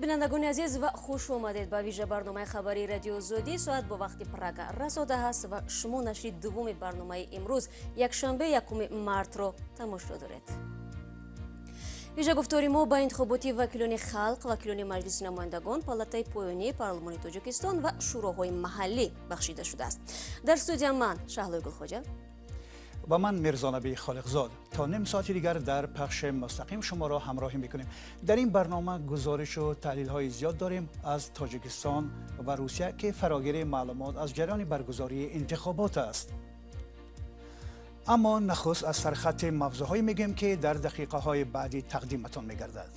Бинандагони азиз, ва хуш омадед ба вижа барномаи хабарии Радиои Озодӣ. Соат бо вақти Прага расода ҳаст ва шумо нашри дуввуми барномаи имрӯз, якшанбе, 1 мартро тамошо доред. Вижа гуфтори мо ба интихоботи вакилони халқ, вакилони Маҷлиси намояндагон, палатаи поёнии парлумони Тоҷикистон ва шӯроҳои маҳаллӣ бахшида шудааст. Дар студия ман, Шаҳлои Гулхоҷа. Ва ман, Мирзонаби Холиқзод. То ним соати дигар дар пахши мустақим шуморо ҳамроҳӣ мекунем. Дар ин барнома гузоришу таҳлилҳои зиёд дорем аз Тоҷикистон ва Русия, ки фарогири маълумот аз ҷараёни баргузории интихобот аст. Аммо нахуст аз сархати мавзӯъҳое мегӯем, ки дар дақиқаҳои баъдӣ тақдиматон мегардад.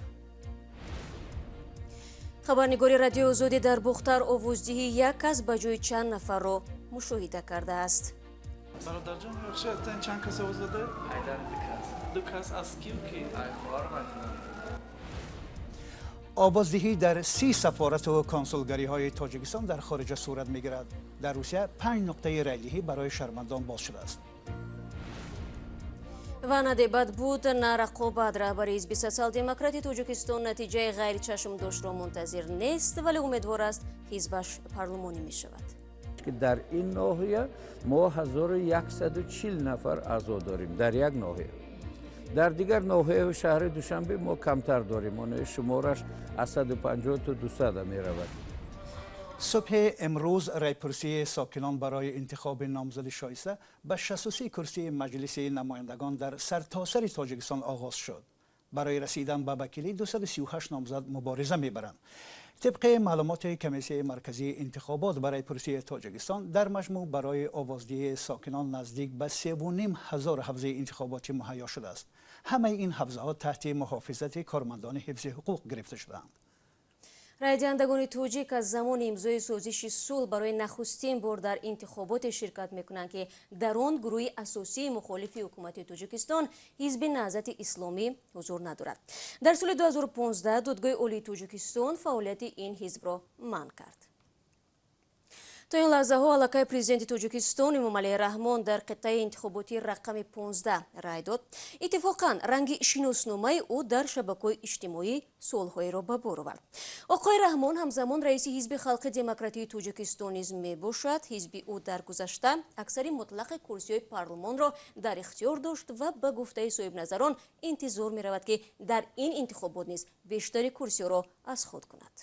Хабарнигори Радиои Озодӣ дар Бухтар овоздиҳии як кас ба ҷои чанд нафарро мушоҳида кардааст. Бародарҷон, бахшед, чанд кас овоз дода? Айдан ду кас. Ду кас аз кию ки? Ай хоҳарам, ай худам. Овоздиҳӣ дар 30 сафорату консулгариҳои Тоҷикистон дар хориҷа сурат мегирад. Дар Русия панҷ нуқтаи райдиҳӣ барои шаҳрвандон боз шудааст. Ва на дебат буд, на рақобат. Раҳбари Ҳизби Социал-демократи Тоҷикистон натиҷаи ғайричашмдоштро мунтазир нест, вале умедвор аст, ҳизбаш парлумонӣ мешавад. Ки дар ин ноҳия мо 1140 нафар аъзо дорем дар як ноҳия. Дар дигар ноҳияи шаҳри Душанбе мо камтар дорем, оно шумораш аз 150 то 200 меравад. Субҳи имрӯз райпурсии сокинон барои интихоби номзади шоиста ба 63 курсии Маҷлиси намояндагон дар сартосари Тоҷикистон оғоз шуд. Барои расидан ба вакилӣ 238 номзад мубориза мебаранд. Тибқи маълумоти Комиссияи марказии интихобот барои пурсии Тоҷикистон, дар маҷмӯъ барои овоздиҳии сокинон наздик ба 3,5 ҳазор ҳавзаи интихоботӣ муҳайё шудааст. Ҳамаи ин ҳавзаҳо таҳти муҳофизати кормандони ҳифзи ҳуқуқ гирифта шудаанд. Райдиҳандагони тоҷик аз замони имзои созиши сулҳ барои нахустин бор дар интихоботе ширкат мекунанд, ки дар он гурӯҳи асосии мухолифи ҳукумати Тоҷикистон, Ҳизби Наҳзати Исломӣ, ҳузур надорад. Дар соли 2015 Додгоҳи Олии Тоҷикистон фаъолияти ин ҳизбро манъ кард. То ин лаҳзаҳо аллакай президенти Тоҷикистон Эмомалӣ Раҳмон дар қитъаи интихоботии рақами 15 рай дод. Иттифоқан, ранги шиносномаи ӯ дар шабакаҳои иҷтимоӣ суолҳоеро ба бор овард. Оқои Раҳмон ҳамзамон раиси Ҳизби Халқи Демократии Тоҷикистон низ мебошад. Ҳизби ӯ дар гузашта аксари мутлақи курсиҳои парлумонро дар ихтиёр дошт ва, ба гуфтаи соҳибназарон, интизор меравад, ки дар ин интихобот низ бештари курсиҳоро аз худ кунад.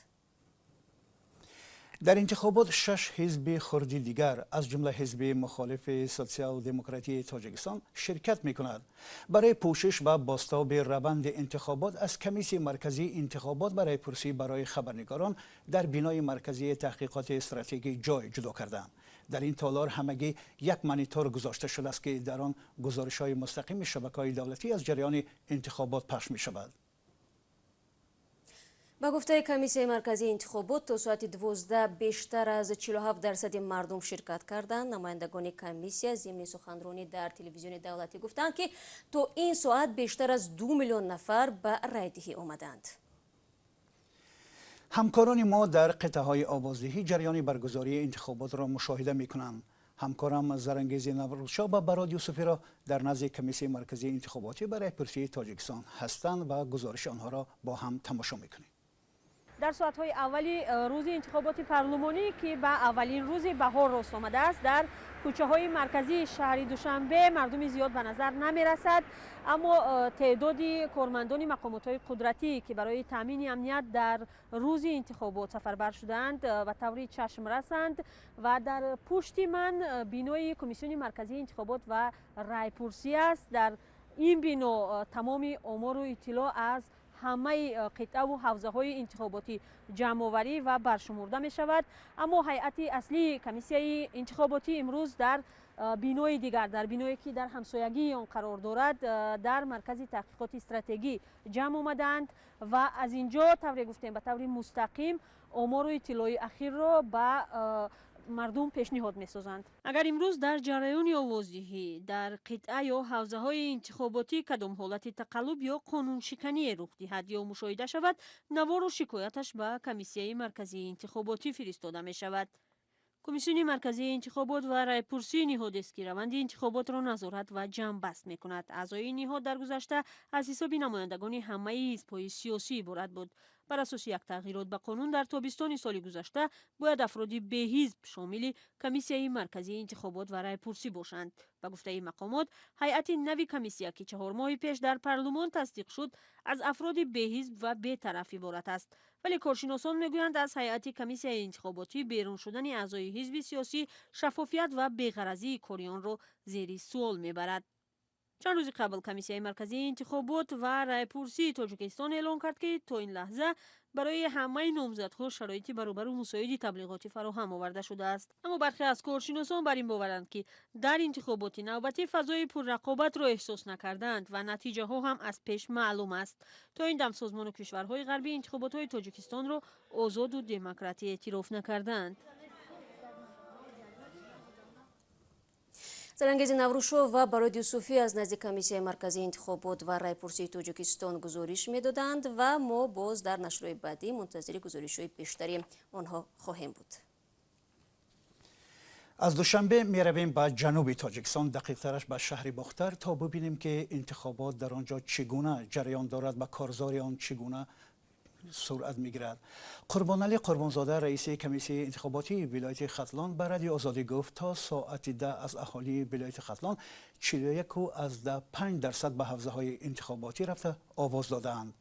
Дар интихобот шаш ҳизби хурди дигар, аз ҷумла ҳизби мухолифи Социал-демократии Тоҷикистон, ширкат мекунад. Барои пӯшиш ва бозтоби раванди интихобот аз Комиссияи марказии интихобот барои пурсӣ барои хабарнигорон дар бинои Марказии таҳқиқоти стратегӣ ҷой ҷудо карданд. Дар ин толор ҳамагӣ як монитор гузошта шудааст, ки дар он гузоришҳои мустақими шабакаҳои давлатӣ аз ҷараёни интихобот пахш мешавад. Ба гуфтаи Комиссияи марказии интихобот, то соати 12 бештар аз 47% мардум ширкат карданд. Намояндагони комиссия зимни суханронӣ дар телевизиони давлатӣ гуфтанд, ки то ин соат бештар аз 2 миллион нафар ба райдиҳӣ омаданд. Ҳамкорони мо дар қитъаҳои овоздиҳӣ ҷараёни баргузории интихоботро мушоҳида мекунанд. Ҳамкорам Зарангези Наврӯзшоҳ ва Барод Юсуфиро дар назди Комиссияи марказии интихоботӣ барои пурсии Тоҷикистон ҳастанд ва гузориши онҳоро бо ҳам тамошо мекунем. Дар соатҳои аввали рӯзи интихоботи парлумонӣ, ки ба аввалин рӯзи баҳор рост омадааст, дар кӯчаҳои марказии шаҳри Душанбе мардуми зиёд ба назар намерасад. Аммо теъдоди кормандони мақомотҳои қудратӣ, ки барои таъмини амният дар рӯзи интихобот сафарбар шудаанд, ба таври чашм расанд. Ва дар пушти ман бинои Комиссиони марказии интихобот ва райпурсӣ аст. Дар ин бино тамоми омору иттилоъ аз ҳамаи қитъаву ҳавзаҳои интихоботӣ ҷамъоварӣ ва баршумурда мешавад. Аммо ҳайати аслии комиссияи интихоботӣ имрӯз дар бинои дигар, дар биное ки дар ҳамсоягии он қарор дорад, дар Маркази таҳқиқоти стратегӣ ҷамъ омадаанд ва аз ин ҷо, тавре гуфтем, ба таври мустақим омору иттилои ахирро ба мардум пешниҳод месозанд. Агар имрӯз дар ҷараёни овоздиҳӣ дар қитъа ё ҳавзаҳои интихоботӣ кадом ҳолати тақаллуб ё қонуншикание рух диҳад ё мушоҳида шавад, навору шикояташ ба Комиссияи марказии интихоботӣ фиристода мешавад. Комиссиони марказии интихобот ва райпурсӣ ниҳодест, ки раванди интихоботро назорат ва ҷамъбаст мекунад. Аъзои ин ниҳод дар гузашта аз ҳисоби намояндагони ҳамаи ҳизбҳои сиёсӣ иборат буд. Бар асоси як тағйирот ба қонун дар тобистони соли гузашта бояд афроди беҳизб шомили комиссияи марказии интихобот ва райпурсӣ бошанд. Ба гуфтаи мақомот, ҳайати нави комиссия, ки 4 моҳи пеш дар парлумон тасдиқ шуд, аз афроди беҳизб ва бетараф иборат аст. Вале коршиносон мегӯянд, аз ҳайати комиссияи интихоботӣ берун шудани аъзои ҳизби сиёсӣ шаффофият ва беғаразии кори онро зери суол мебарад. Чанд рӯзи қабл комиссияи марказии интихобот ва райпурсии Тоҷикистон эълон кард, ки то ин лаҳза барои ҳамаи номзадҳо шароити баробару мусоиди таблиғотӣ фароҳам оварда шудааст. Аммо бархе аз коршиносон бар ин боваранд, ки дар интихоботи навбатӣ фазои пуррақобатро эҳсос накардаанд ва натиҷаҳо ҳам аз пеш маълум аст. То ин дам созмону кишварҳои ғарбӣ интихоботҳои Тоҷикистонро озоду демократӣ эътироф накардаанд. Зарангези Наврӯшов ва Барод Юсуфӣ аз назди комиссияи марказии интихобот ва райпурсии Тоҷикистон гузориш медоданд ва мо боз дар нашрҳои баъдӣ мунтазири гузоришҳои бештари онҳо хоҳем буд. Аз Душанбе меравем ба ҷануби Тоҷикистон, дақиқтараш ба шаҳри Бохтар, то бибинем, ки интихобот дар он ҷо чӣ гуна ҷараён дорад ва корзори он чӣ гуна суръат мегирад. Қурбоналӣ Қурбонзода, раиси комиссияи интихоботии вилояти Хатлон, ба Радиои Озодӣ гуфт, то соати 10 аз аҳолии вилояти Хатлон 41,5% ба ҳавзаҳои интихоботӣ рафта овоз додаанд.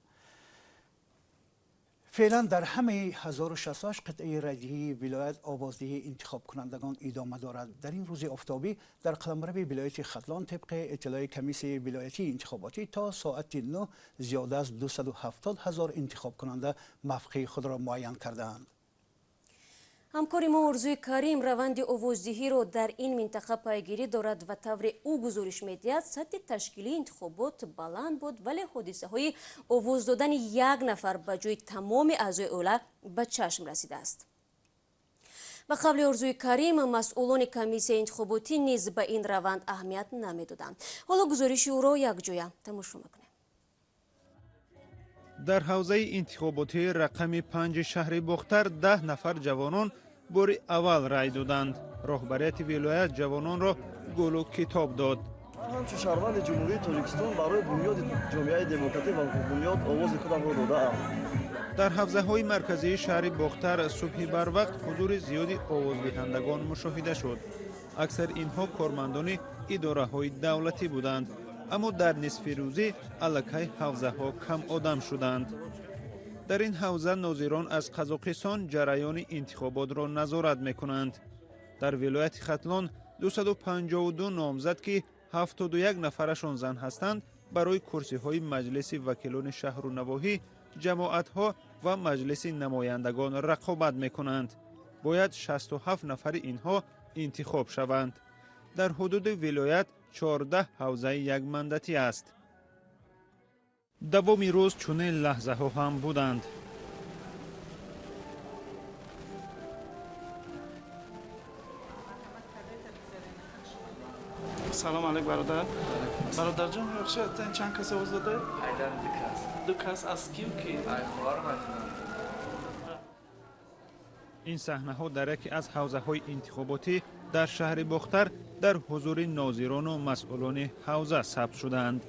Феълан дар ҳамаи 1068 қитъаи радиҳии вилоят овоздиҳии интихобкунандагон идома дорад. Дар ин рӯзи офтобӣ дар қаламрави вилояти Хатлон тибқи иттилои комиссияи вилоятии интихоботӣ то соати 9 зиёда аз 270 ҳазор интихобкунанда мавқеи худро муайян кардаанд. Ҳамкори мо Орзуи Карим раванди овоздиҳиро дар ин минтақа пайгирӣ дорад ва тавре ӯ гузориш медиҳад, сатҳи ташкилии интихобот баланд буд, вале ҳодисаҳои овоз додани як нафар ба ҷои тамоми аъзои оила ба чашм расидааст. Ба қавли Орзуи Карим, масъулони комиссияи интихоботӣ низ ба ин раванд аҳамият намедоданд. Ҳоло гузориши ӯро якҷоя тамошо мекунем. Дар ҳавзаи интихоботии рақами 5 шаҳри Бохтар 10 нафар ҷавонон бори аввал рай доданд. Роҳбарияти вилоят ҷавононро гулу китоб дод. Ман ҳамчун шаҳрванди Ҷумҳурии Тоҷикистон барои бунёди ҷомеаи демократӣ ва ҳуқуқбунёд овози худамро додаам. Дар ҳавзаҳои марказии шаҳри Бохтар субҳи барвақт ҳузури зиёди овоздиҳандагон мушоҳида шуд. Аксари инҳо кормандони идораҳои давлатӣ буданд, аммо дар нисфи рӯзӣ аллакай ҳавзаҳо кам одам шуданд. Дар ин ҳавза нозирон аз Қазоқистон ҷараёни интихоботро назорат мекунанд. Дар вилояти Хатлон 252 номзад, ки 71 нафарашон зан ҳастанд, барои курсиҳои маҷлиси вакилони шаҳру навоҳӣ, ҷамоатҳо ва маҷлиси намояндагон рақобат мекунанд. Бояд 67 нафари инҳо интихоб шаванд. Дар ҳудуди вилоят 14 ҳавзаи якмандатӣ аст. Давоми рӯз чунин лаҳзаҳо ҳам буданд. Салом алейк, бародар. Бародарҷон, бахшед, чанд кас овоз додаед? Айдан 2 кас. 2 кас аз ким ки? Ай хоҳарам айтам. Ин саҳнаҳо дар яке аз ҳавзаҳои интихоботӣ дар шаҳри Бохтар дар ҳузури нозирону масъулони ҳавза сабт шуданд.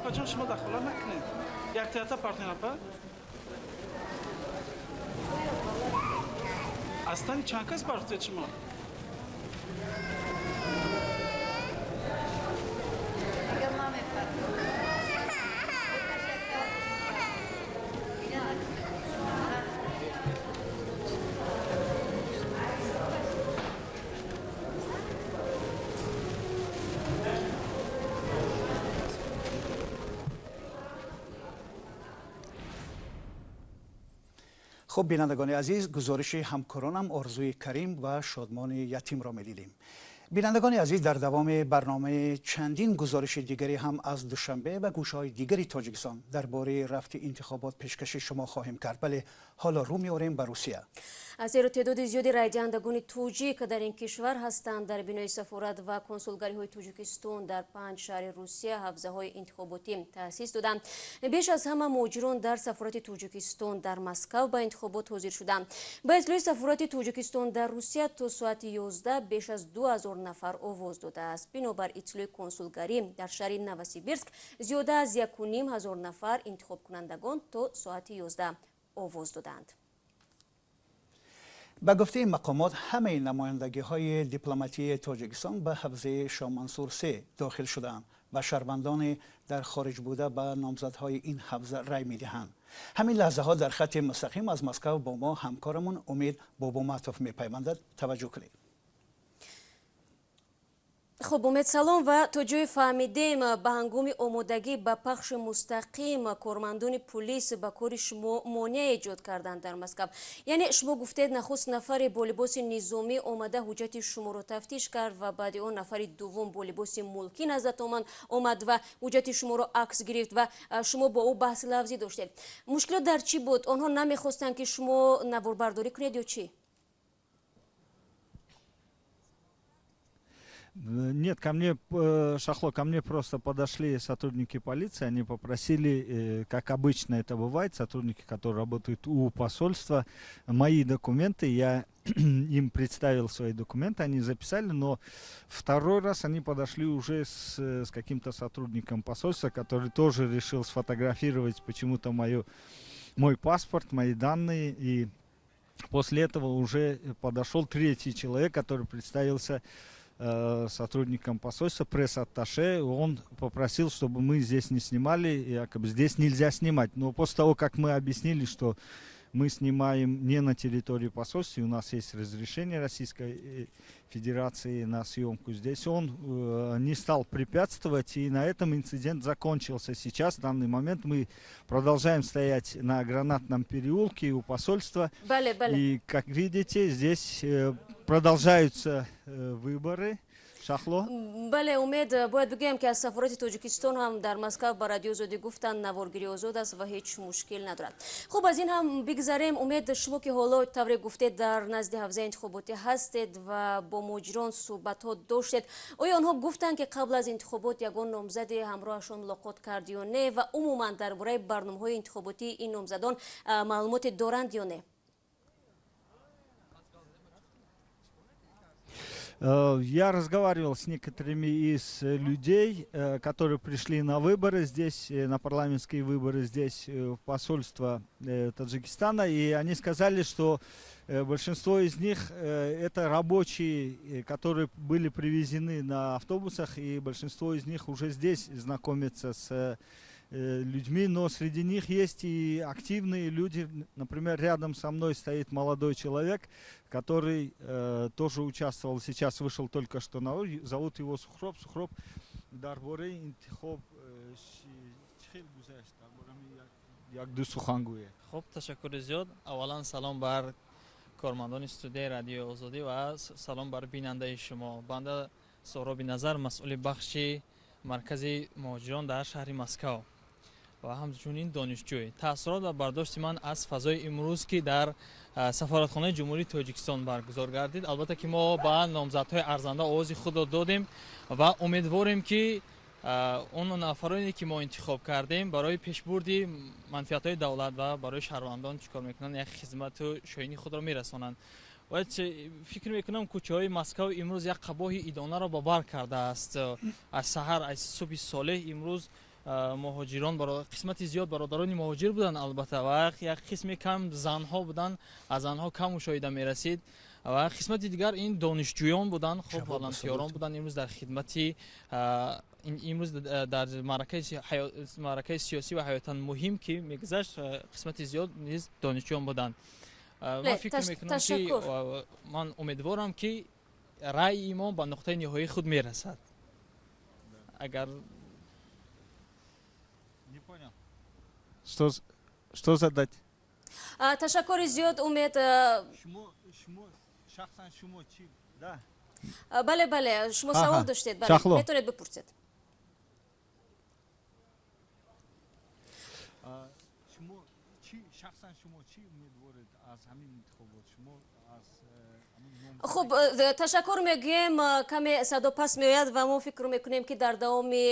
Апаҷон, шумо дахолат накунед. Як театр партнер апа. Аслан чанд кас партед шумо? Хуб, бинандагони азиз, гузориши ҳамкоронам Орзуи Карим ва Шодмони Ятимро медидем. Бинандагони азиз, дар давоми барномаи чандин гузориши дигаре ҳам аз Душанбе ва гӯшаҳои дигари Тоҷикистон дар бораи рафти интихобот пешкаши шумо хоҳем кард. Вале ҳоло рӯ меорем ба Русия. Зеро теъдоди зиёди райдиҳандагони тоҷик дар ин кишвар ҳастанд. Дар бинои сафорат ва консулгариҳои Тоҷикистон дар 5 шаҳри Русия ҳавзаҳои интихоботӣ таъсис доданд. Беш аз ҳама муҳоҷирон дар сафорати Тоҷикистон дар Москав ба интихобот ҳозир шуданд. Ба иттилои сафорати Тоҷикистон дар Русия то соати 11 беш аз 2000 нафар овоз додааст. Бинобар иттилои консулгарӣ дар шаҳри Новосибирск зиёда аз 1500 нафар интихобкунандагон то соати 11 овоз доданд. Ба гуфтаи мақомот, ҳамаи намояндагиҳои дипломатии Тоҷикистон ба ҳавзаи Шоҳмансур 3 дохил шудаанд ва шаҳрвандони дар хориҷ буда ба номзадҳои ин ҳавза рай медиҳанд. Ҳамин лаҳзаҳо дар хатти мустақим аз Москав бо мо ҳамкорамон Умед Бобоматов мепайвандад. Таваҷҷӯҳ кунед. Хуб, Умед, салом. Ва то ҷое фаҳмидем, ба ҳангоми омодагӣ ба пахши мустақим кормандони пулис ба кори шумо монеа эҷод карданд дар Москав. Яъне шумо гуфтед, нахуст нафаре бо либоси низомӣ омада ҳуҷҷати шуморо тафтиш кард ва баъди он нафари дуввум бо либоси мулкӣ наздатон омад ва ҳуҷҷати шуморо акс гирифт ва шумо бо ӯ баҳси лафзӣ доштед. Мушкилот дар чӣ буд? Онҳо намехостанд, ки шумо наворбардорӣ кунед ё чӣ? Нет, ко мне, Шахло, ко мне просто подошли сотрудники полиции, они попросили, как обычно это бывает, сотрудники, которые работают у посольства, мои документы, я им представил свои документы, они записали, но второй раз они подошли уже с каким-то сотрудником посольства, который тоже решил сфотографировать почему-то мой паспорт, мои данные, и после этого уже подошел третий человек, который представился сотрудником посольства, пресс-атташе. Он попросил, чтобы мы здесь не снимали, якобы здесь нельзя снимать. Но после того, как мы объяснили, что мы снимаем не на территории посольства, у нас есть разрешение Российской Федерации на съемку здесь, он не стал препятствовать, и на этом инцидент закончился. Сейчас, в данный момент, мы продолжаем стоять на Гранатном переулке у посольства. Бале, бале. И, как видите, здесь продолжаются выборы. Шахло? Бале, Умед, бояд бигӯям, ки аз сафорати Тоҷикистон ҳам дар Москав ба Радиои Озодӣ гуфтанд, наворгирӣ озод аст ва ҳеҷ мушкил надорад. Хуб, аз ин ҳам бигзарем. Умед, шумо ки ҳоло тавре гуфтед дар назди ҳавзаи интихоботӣ ҳастед ва бо муҳоҷирон суҳбатҳо доштед, оё онҳо гуфтанд, ки қабл аз интихобот ягон номзаде ҳамроҳашон мулоқот кард ё не ва умуман дар бораи барномаҳои интихоботии ин номзадон маълумоте доранд ё не? Я разговаривал с некоторыми из людей, которые пришли на выборы здесь, на парламентские выборы здесь, в посольство Таджикистана, и они сказали, что большинство из них это рабочие, которые были привезены на автобусах, и большинство из них уже здесь знакомятся с людьми, но среди них есть и активные люди. Например, рядом со мной стоит молодой человек, который тоже участвовал, сейчас вышел только что на улицу, зовут его Сухроб. Сухроб, дар бораи интихоб чӣ хел гузашт, дар бораи як-ду сухан гӯед. Хуб, ташаккури зиёд. Аввалан салом бар кормандони студияи Радиои Озодӣ ва салом бар бинандаи шумо. Банда Соҳроби Назар, масъули бахши маркази муҳоҷирон дар шаҳри Москав ва ҳамчунин донишҷӯй. Таассурот ва бардошти ман аз фазои имрӯз, ки дар сафоратхонаи Ҷумҳурии Тоҷикистон баргузор гардид, албатта ки мо ба номзадҳои арзанда овози худро додем ва умедворем, ки он нафароне, ки мо интихоб кардем, барои пешбурди манфиатҳои давлат ва барои шаҳрвандон чӣ кор мекунанд, як хизмату шоинии худро мерасонанд. Ва фикр мекунам, кӯчаҳои Москав имрӯз як қабоҳи идонаро ба бар кардааст. Аз саҳар, аз субҳи солеҳ имрӯз муҳоҷирон, қисмати зиёд бародарони муҳоҷир буданд, албатта, ва як қисми кам занҳо буданд, аз занҳо кам мушоҳида мерасид, ва қисмати дигар ин донишҷӯён буданд, хуб, волонтёрон буданд. Имрӯз дар хидмати имрӯз дар маъракаи сиёсӣ ва ҳаётан муҳим, ки мегузашт, қисмати зиёд низ донишҷӯён буданд. Ман фикр мекунам, ки ман умедворам, ки раъйи мо ба нуқтаи ниҳоии худ мерасад. Агар Не понял. Что задать? Ташаккури зиёд, Умед. Шахсан шумо чӣ? Да. Бале, бале, шумо савол доштед, бале, метавонед бипурсед. Шумо чӣ Шахсан шумо чӣ умедворед аз ҳамин интихобот? Шумо аз Хуб, ташаккур мегӯем. Каме садо пас меояд ва мо фикр мекунем, ки дар давоми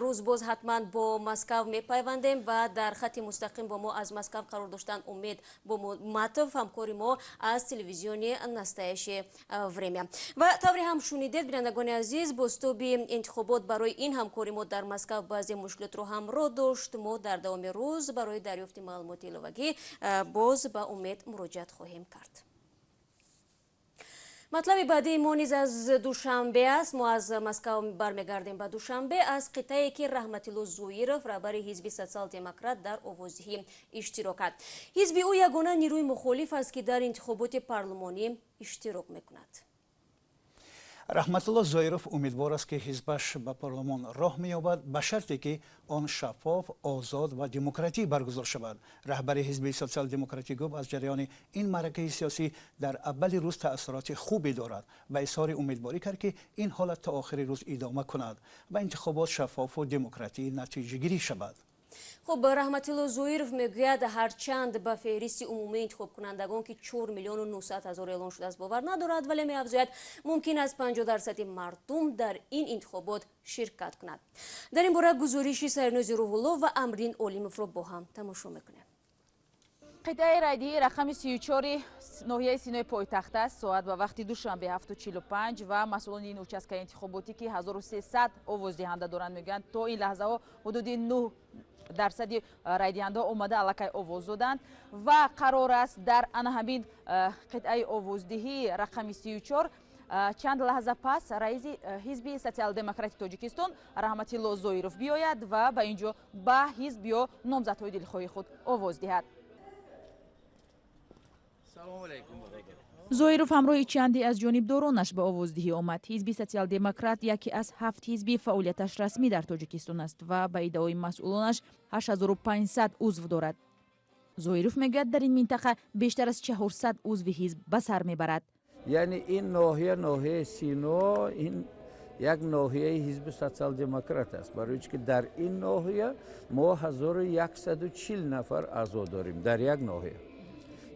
рӯз боз ҳатман бо Москав мепайвандем ва дар хати мустақим бо мо аз Москав қарор доштанд Умед Боматов, ҳамкори мо аз телевизиони «Настоящее время». Ва тавре ҳам шунидед, бинандагони азиз, бозтоби интихобот барои ин ҳамкори мо дар Москав баъзе мушкилотро ҳамроҳ дошт. Мо дар давоми рӯз барои дарёфти маълумоти иловагӣ боз ба Умед муроҷиат хоҳем кард. Матлаби баъдии мо низ аз Душанбе аст. Мо аз Москав бармегардем ба Душанбе, аз қитъае ки Раҳматилло Зоиров, раҳбари ҳизби Социал-Демократ, дар овоздиҳӣ иштирок кард. Ҳизби ӯ ягона нерӯи мухолиф аст, ки дар интихоботи парлумонӣ иштирок мекунад. Раҳматулло Зоиров умедвор аст, ки ҳизбаш ба парлумон роҳ меёбад, ба шарте ки он шаффоф, озод ва демократӣ баргузор шавад. Раҳбари ҳизби Социал-Демократӣ гуфт, аз ҷараёни ин маъракаи сиёсӣ дар аввали рӯз таассуроти хубе дорад ва изҳори умедворӣ кард, ки ин ҳолат то охири рӯз идома кунад ва интихобот шаффофу демократӣ натиҷагирӣ шавад. Хуб, Раҳматилло Зоиров мегӯяд, ҳарчанд ба феҳристи умумии интихобкунандагон, ки 4 миллиону 900 ҳазор эълон шудааст, бовар надорад, вале меафзояд, мумкин аст 50% мардум дар ин интихобот ширкат кунад. Дар ин бора гузориши Сарнози Рӯҳулло ва Амрин Олимовро бо ҳам тамошо мекунем. Қитъаи райдиҳии рақами 34 ноҳияи Синои пойтахт аст. Соат ба вақти Душанбе 7:45 ва масъулони ин участкаи интихоботӣ, ки 1300 овоздиҳанда доранд, мегӯянд, то ин лаҳзаҳо ҳудуди 9% райдиҳандаҳо омада, аллакай овоз доданд ва қарор аст дар ана ҳамин қитъаи овоздиҳии рақами 34 чанд лаҳза пас раиси ҳизби Социал-Демократи Тоҷикистон Раҳматилло Зоиров биёяд ва ба ин ҷо ба ҳизб ё номзадҳои дилхоҳи худ овоз диҳад. Зоиров ҳамроҳи чанде аз ҷонибдоронаш ба овоздиҳӣ омад. Ҳизби Социал-Демократ яке аз ҳафт ҳизби фаъолияташ расмӣ дар Тоҷикистон аст ва ба иддаои масъулонаш 8500 узв дорад. Зоиров мегӯяд, дар ин минтақа бештар аз 400 узви ҳизб ба сар мебарад. Яъне ин ноҳия, ноҳияи Сино, ин як ноҳияи ҳизби Социал-Демократ аст, барои чи ки дар ин ноҳия мо 1140 нафар аъзо дорем дар як ноҳия.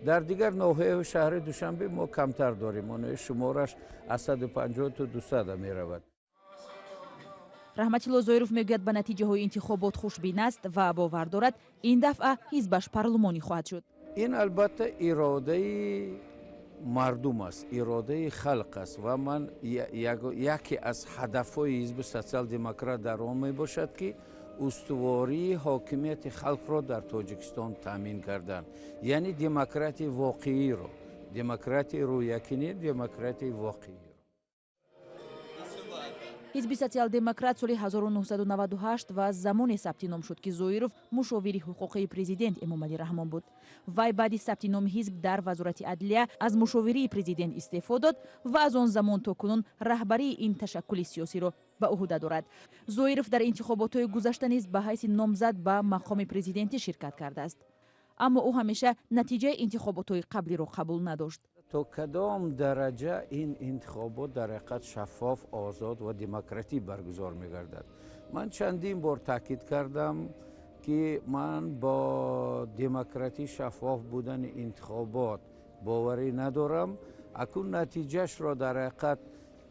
Дар дигар ноҳияҳои шаҳри Душанбе мо камтар дорем, онои шумораш аз 150 то 200 меравад. Раҳматилло Зоиров мегӯяд, ба натиҷаҳои интихобот хушбин аст ва бовар дорад, ин дафъа ҳизбаш парлумонӣ хоҳад шуд. Ин албатта иродаи мардум аст, иродаи халқ аст ва ман яке аз ҳадафҳои ҳизби Социал-Демократ дар он мебошад, ки устувории ҳокимияти халқро дар Тоҷикистон таъмин кардан, яъне демократияи воқеиро, демократияи рӯякӣ не, демократияи воқеиро. Ҳизби Социал-Демократ соли 1998 ва замоне сабти ном шуд, ки Зоиров мушовири ҳуқуқии президент Эмомалӣ Раҳмон буд. Вай баъди сабти номи ҳизб дар Вазорати адлия аз мушовирии президент истеъфо дод ва аз он замон то кунун раҳбарии ин ташаккули сиёсиро ба ӯҳда дорад. Зоиров дар интихоботҳои гузашта низ ба ҳайси номзад ба мақоми президентӣ ширкат кардааст, аммо ӯ ҳамеша натиҷаи интихоботҳои қаблиро қабул надошт. То кадом дараҷа ин интихобот дар ҳақиқат шаффоф, озод ва демократӣ баргузор мегардад? Ман чандин бор таъкид кардам, ки ман бо демократӣ, шаффоф будани интихобот боварӣ надорам. Акун натиҷашро дар ҳақиқат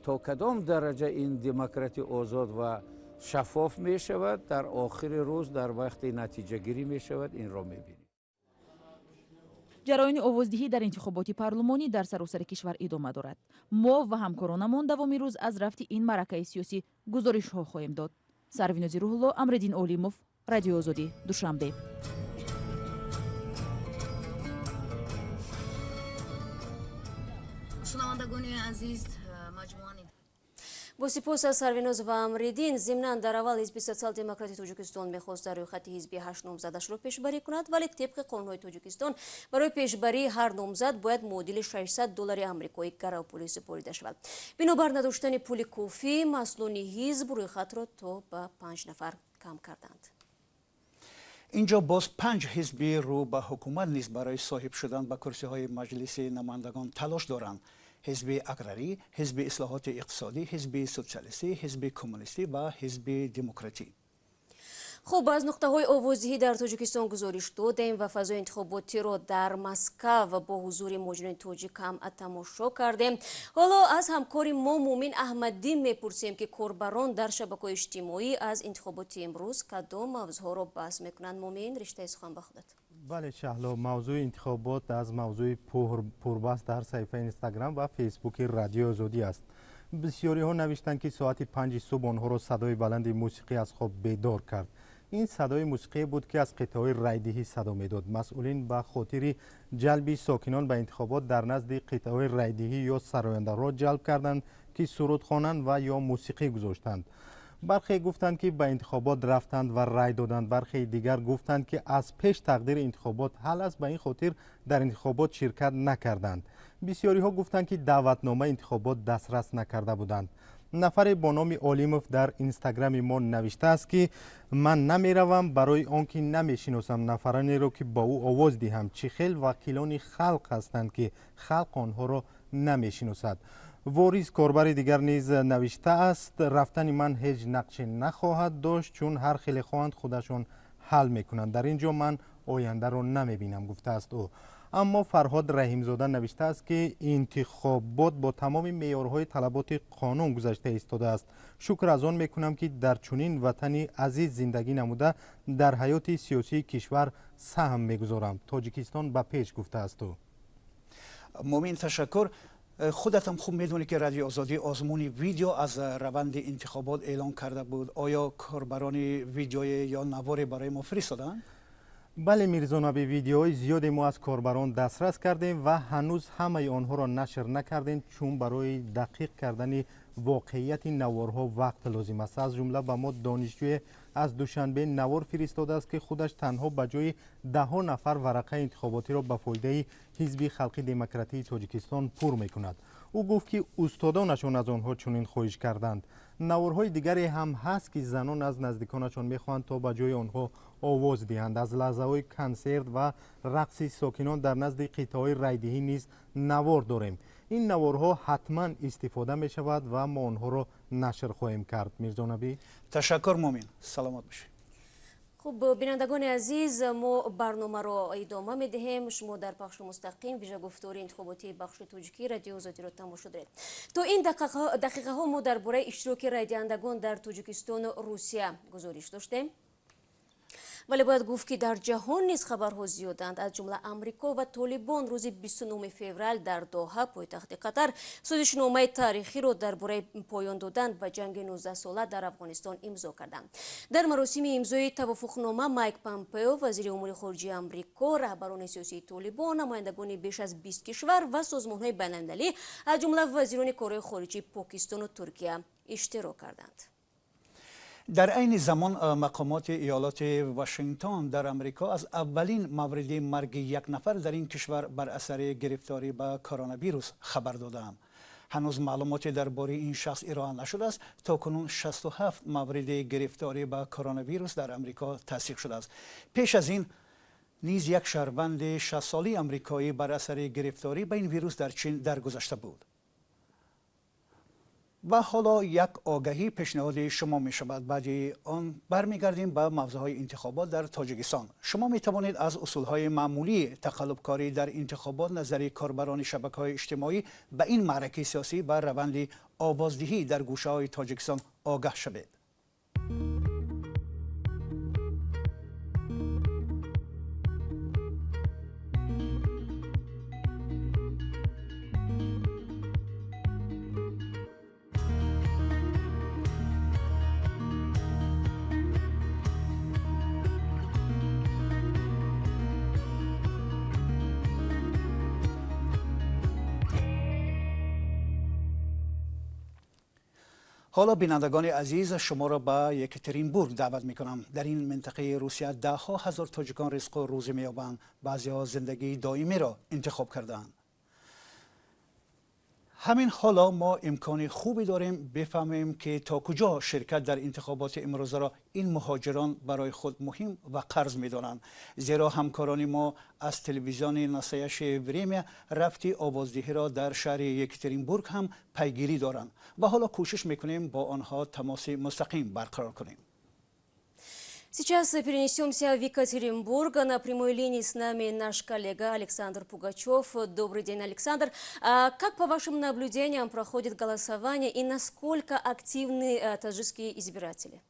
то кадом дараҷа ин демократӣ озод ва шаффоф мешавад, дар охири рӯз, дар вақти натиҷагирӣ мешавад, инро мебинем. Ҷараёни овоздиҳӣ дар интихоботи парлумонӣ дар саросари кишвар идома дорад. Мо ва ҳамкоронамон давоми рӯз аз рафти ин маъракаи сиёсӣ гузоришҳо хоҳем дод. Сарвинози Рӯҳулло, Амриддин Олимов, Радиои Озодӣ, Душанбе. Шунавандагони азиз, маҷмӯани Бо сипос аз Сарвиноз ва Амриддин. Зимнан, дар аввал ҳизби Социал-Демократи Тоҷикистон мехост дар рӯйхати ҳизби ҳашт номзадашро пешбарӣ кунад, вале тибқи қонунҳои Тоҷикистон барои пешбарии ҳар номзад бояд муодили 600 доллари амрикоӣ гаравпулӣ супорида шавад. Бинобар надоштани пули кофӣ, масъулони ҳизб рӯйхатро то ба панҷ нафар кам карданд. Инҷо боз панҷ ҳизби рӯ ба ҳукумат низ барои соҳиб шудан ба курсиҳои Маҷлиси намояндагон талош доранд: ҳизби Аграрӣ, ҳизби Ислоҳоти иқтисодӣ, ҳизби Социалистӣ, ҳизби Коммунистӣ ва ҳизби Демократӣ. Хуб, аз нуқтаҳои овоздиҳӣ дар Тоҷикистон гузориш додем ва фазои интихоботиро дар Москав бо ҳузури муҳоҷирони тоҷик ҳам тамошо кардем. Ҳоло аз ҳамкори мо Муъмин Аҳмадӣ мепурсем, ки корбарон дар шабакаҳои иҷтимоӣ аз интихоботи имрӯз кадом мавзӯъҳоро баҳс мекунанд. Муъмин, риштаи сухан ба худат. Бале, Шаҳло, мавзӯи интихобот аз мавзӯи пурбаҳс дар саҳифаи Инстаграм ва Фейсбуки Радиои Озодӣ аст. Бисёриҳо навиштанд, ки соати 5 субҳ онҳоро садои баланди мусиқӣ аз хоб бедор кард. Ин садои мусиқие буд, ки аз қитъаҳои райдиҳӣ садо медод. Масъулин ба хотири ҷалби сокинон ба интихобот дар назди қитъаҳои райдиҳӣ ё сарояндаро ҷалб карданд, ки суруд хонанд ва ё мусиқӣ гузоштанд. Бархе гуфтанд, ки ба интихобот рафтанд ва рай доданд. Бархе дигар гуфтанд, ки аз пеш тақдири интихобот ҳал аст, ба ин хотир дар интихобот ширкат накарданд. Бисёриҳо гуфтанд, ки даъватномаи интихобот дастрас накарда буданд. Нафаре бо номи Олимов дар Инстаграми мо навиштааст, ки ман намеравам барои он ки намешиносам нафаронеро, ки ба ӯ овоз диҳам. Чӣ хел вакилони халқ ҳастанд, ки халқ онҳоро намешиносад. Ворис корбари дигар низ навиштааст: рафтани ман ҳеҷ нақше нахоҳад дошт, чун ҳар хеле хоҳанд худашон ҳал мекунанд. Дар ин ҷо ман ояндаро намебинам, гуфтааст ӯ. Аммо Фарҳод Раҳимзода навиштааст, ки интихобот бо тамоми меъёрҳои талаботи қонун гузашта истодааст. Шукр аз он мекунам, ки дар чунин ватани азиз зиндагӣ намуда дар ҳаёти сиёсии кишвар саҳм мегузорам. Тоҷикистон ба пеш, гуфтааст ӯ. Муъмин, ташаккур. Худатам хуб медонӣ, ки Радиои Озодӣ озмуни видео аз раванди интихобот эълон карда буд. Оё корбарони видеое ё наворе барои мо фиристоданд? Бале, Мирзонаби, видеоҳои зиёде мо аз корбарон дастрас кардем ва ҳанӯз ҳамаи онҳоро нашр накардем, чун барои дақиқ кардани воқеияти наворҳо вақт лозим аст. Аз ҷумла ба мо донишҷӯе аз Душанбе навор фиристодааст, ки худаш танҳо ба ҷои даҳҳо нафар варақаи интихоботиро ба фоидаи Ҳизби Халқи Демократии Тоҷикистон пур мекунад. Ӯ гуфт, ки устодонашон аз онҳо чунин хоҳиш карданд. Наворҳои дигаре ҳам ҳаст, ки занон аз наздиконашон мехоҳанд, то ба ҷои онҳо овоз диҳанд. Аз лаҳзаҳои консерт ва рақси сокинон дар назди қитъаҳои райдиҳӣ низ навор дорем. Ин наворҳо ҳатман истифода мешавад ва мо онҳоро нашр хоҳем кард. Мирзонабӣ, ташаккур. Муъмин, саломат бошед. Хуб, бинандагони азиз, мо барномаро идома медиҳем. Шумо дар пахши мустақим вижагуфтори интихоботии бахши тоҷикии Радиои Озодиро тамошо доред. То ин дақиқаҳо мо дар бораи иштироки райдиҳандагон дар Тоҷикистону Русия гузориш доштем. Вале бояд гуфт, ки дар ҷаҳон низ хабарҳо зиёданд. Аз ҷумла Амрико ва Толибон рӯзи 29 феврал дар Доҳа, пойтахти Қатар, созишномаи таърихиро дар бораи поён додан ба ҷанги 19-сола дар Афғонистон имзо карданд. Дар маросими имзои тавофуқнома Майк Помпео, вазири умури хориҷии Амрико, раҳбарони сиёсии Толибон, намояндагони беш аз 20 кишвар ва созмонҳои байналмилалӣ, аз ҷумла вазирони корҳои хориҷии Покистону Туркия иштирок карданд. Дар айни замон мақомоти иёлоти Вашингтон дар Амрико аз аввалин мавриди марги як нафар дар ин кишвар бар асари гирифторӣ ба коронавирус хабар додаанд. Ҳанӯз маълумоте дар бораи ин шахс ироа нашудааст. То кунун 67 мавриди гирифторӣ ба коронавирус дар Амрико тасдиқ шудааст. Пеш аз ин низ як шаҳрванди 60-солаи амрикоӣ бар асари гирифторӣ ба ин вирус дар Чин даргузашта буд. Ва ҳоло як огаҳӣ пешниҳоди шумо мешавад. Баъди он бармегардем ба мавзӯъҳои интихобот дар Тоҷикистон. Шумо метавонед аз усулҳои маъмулии тақаллубкорӣ дар интихобот назари корбарони шабакаҳои иҷтимоӣ ба ин маъракаи сиёсӣ ва раванди овоздиҳӣ дар гӯшаҳои Тоҷикистон огаҳ шавед. Ҳоло, бинандагони азиз, шуморо ба Екатеринбург даъват мекунам. Дар ин минтақаи Русия даҳҳо ҳазор тоҷикон ризқу рӯзӣ меёбанд. Баъзеҳо зиндагии доимиро интихоб кардаанд. Ҳамин ҳоло мо имкони хубе дорем бифаҳмем, ки то куҷо ширкат дар интихоботи имрӯзаро ин муҳоҷирон барои худ муҳим ва қарз медонанд. Зеро ҳамкорони мо аз телевизиони Настоящее Время рафти овоздиҳиро дар шаҳри Екатеринбург ҳам пайгирӣ доранд ва ҳоло кӯшиш мекунем бо онҳо тамоси мустақим барқарор кунем. Сейчас перенесемся в Екатеринбург. На прямой линии с нами наш коллега Александр Пугачев. Добрый день, Александр. Как, по вашим наблюдениям, проходит голосование и насколько активны таджикские избиратели?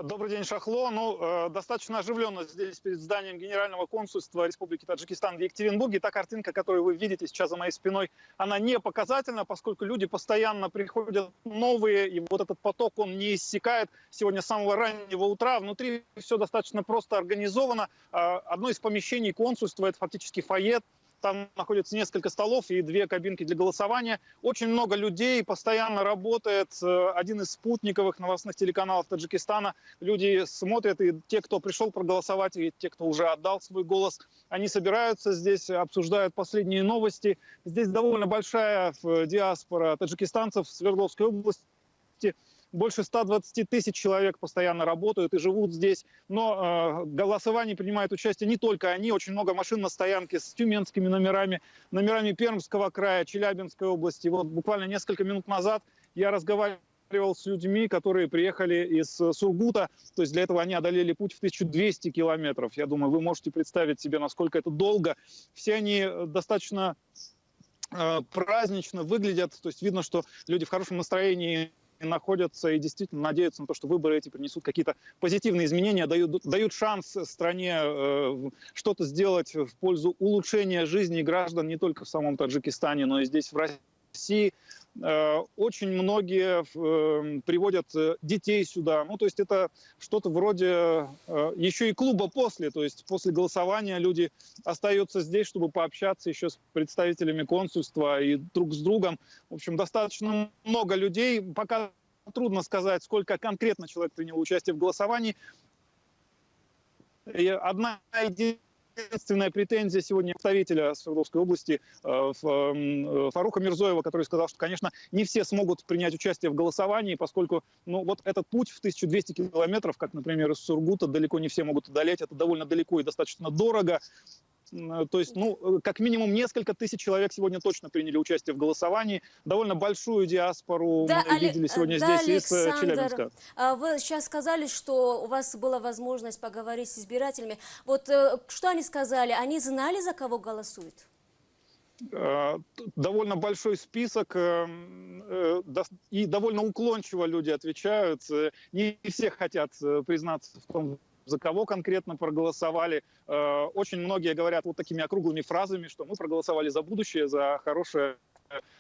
Добрый день, Шахло. Ну, достаточно оживленно здесь перед зданием Генерального консульства Республики Таджикистан в Екатеринбурге. Та картинка, которую вы видите сейчас за моей спиной, она не показательна, поскольку люди постоянно приходят новые, и вот этот поток, он не иссякает. Сегодня с самого раннего утра внутри все достаточно просто организовано. Одно из помещений консульства – это фактически фойе. Там находится несколько столов и две кабинки для голосования. Очень много людей, постоянно работает один из спутниковых новостных телеканалов Таджикистана. Люди смотрят, и те, кто пришел проголосовать, и те, кто уже отдал свой голос, они собираются здесь, обсуждают последние новости. Здесь довольно большая диаспора таджикистанцев в Свердловской области. Больше 120 тысяч человек постоянно работают и живут здесь. Но в голосовании принимают участие не только они. Очень много машин на стоянке с тюменскими номерами, номерами Пермского края, Челябинской области. Вот буквально несколько минут назад я разговаривал с людьми, которые приехали из Сургута. То есть для этого они одолели путь в 1200 километров. Я думаю, вы можете представить себе, насколько это долго. Все они достаточно празднично выглядят. То есть видно, что люди в хорошем настроении находятся и действительно надеются на то, что выборы эти принесут какие-то позитивные изменения, дают шанс стране что-то сделать в пользу улучшения жизни граждан не только в самом Таджикистане, но и здесь, в России. Очень многие приводят детей сюда. Ну, то есть это что-то вроде еще и клуба после. То есть после голосования люди остаются здесь, чтобы пообщаться еще с представителями консульства и друг с другом. В общем, достаточно много людей. Пока трудно сказать, сколько конкретно человек принял участие в голосовании. И одна единственная претензия сегодня представителя Свердловской области Фаруха Мирзоева, который сказал, что, конечно, не все смогут принять участие в голосовании, поскольку, ну, вот этот путь в 1200 километров, как, например, из Сургута, далеко не все могут одолеть. Это довольно далеко и достаточно дорого. То есть, ну, как минимум несколько тысяч человек сегодня точно приняли участие в голосовании. Довольно большую диаспору мы видели сегодня здесь, из Челябинска. Вы сейчас сказали, что у вас была возможность поговорить с избирателями. Вот что они сказали? Они знали, за кого голосуют? Довольно большой список, и довольно уклончиво люди отвечают. Не все хотят признаться в том, за кого конкретно проголосовали. Очень многие говорят вот такими округлыми фразами, что мы проголосовали за будущее, за хорошее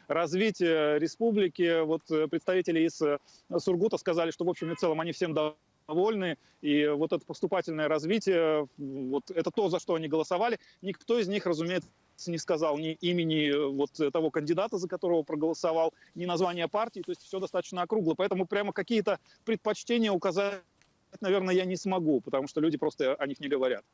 развитие республики. Вот представители из Сургута сказали, что в общем и целом они всем довольны, и вот это поступательное развитие, вот это то, за что они голосовали. Никто из них, разумеется, не сказал ни имени вот того кандидата, за которого проголосовал, ни названия партии, то есть все достаточно округло. Поэтому прямо какие-то предпочтения указать, наверное, я не смогу, потому что люди просто о них не говорят.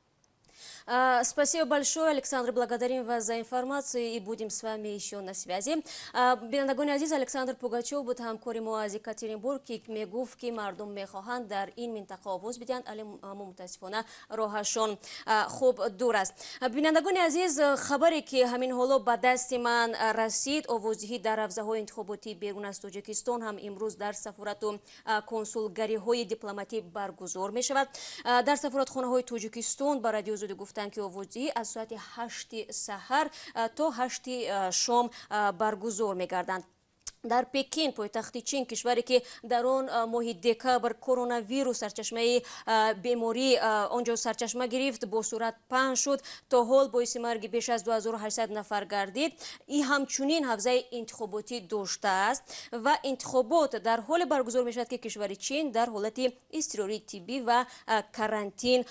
Спасибо большое, Александр. Благодарим вас за информацию и будем с вами еще на связи. Бинандагони азиз, Александр Пугачев буд, ҳамкори мо аз Екатеринбург, ки мегуфт, ки мардум мехоҳанд дар ин минтақа овоз бидиҳанд, аммо мутаассифона роҳашон хуб дур аст. Бинандагони азиз, хабаре ки ҳамин ҳоло ба дасти ман расид, овоздиҳӣ дар ҳавзаҳои интихоботӣ берун аз Тоҷикистон ҳам имрӯз дар сафорату консулгариҳои дипломатӣ баргузор мешавад. Дар сафоратхонаҳои Тоҷикистон ба Радиои Озодӣ гуфтанд, ки овоздиҳӣ аз соати 8 саҳар то 8 шом баргузор мегарданд. Дар Пекин, пойтахти Чин, кишваре ки дар он моҳи декабр коронавирус сарчашмаи беморӣ онҷо сарчашма гирифт, бо суръат паҳн шуд, то ҳол боиси марги беш аз 2800 нафар гардид. И ҳамчунин ҳавзаи интихоботӣ доштааст ва интихобот дар ҳоле баргузор мешавад, ки кишвари Чин дар ҳолати изтирории тиббӣ ва карантин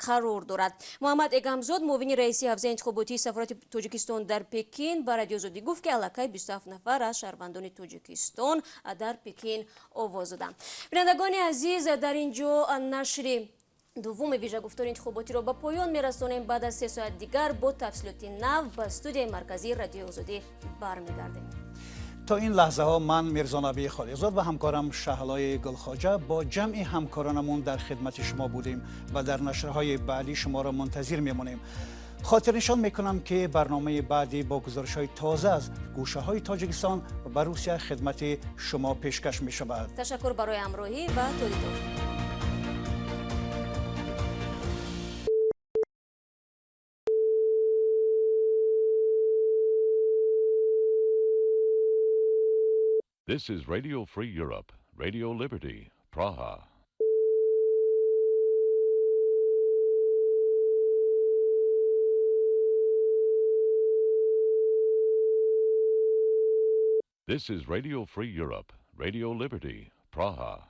қарор дорад. Муҳаммад Эгамзод, муовини раиси ҳавзаи интихоботии сафорати Тоҷикистон дар Пекин, ба Радиои Озодӣ гуфт, ки аллакай 27 нафар аз шаҳрвандони Тоҷикистон дар Пекин овоз доданд. Бинандагони азиз, дар ин ҷо нашри дуввуми вижагуфтори интихоботиро ба поён мерасонем. Баъд аз 3 соат дигар бо тафсилоти нав ба студияи марказии Радиои Озодӣ бармегардем. То ин лаҳзаҳо ман Мирзонаби Холиқзод ва ҳамкорам Шаҳлои Гулхоҷа бо ҷамъи ҳамкоронамон дар хидмати шумо будем ва дар нашрҳои баъдӣ шуморо мунтазир мемонем. Хотирнишон мекунам, ки барномаи баъдӣ бо гузоришҳои тоза аз гӯшаҳои Тоҷикистон ва Русия хидмати шумо пешкаш мешавад. Ташаккур барои ҳамроҳӣ ва то дидор. This is Radio Free Europe, Radio Liberty, Praha. This is Radio Free Europe, Radio Liberty, Praha.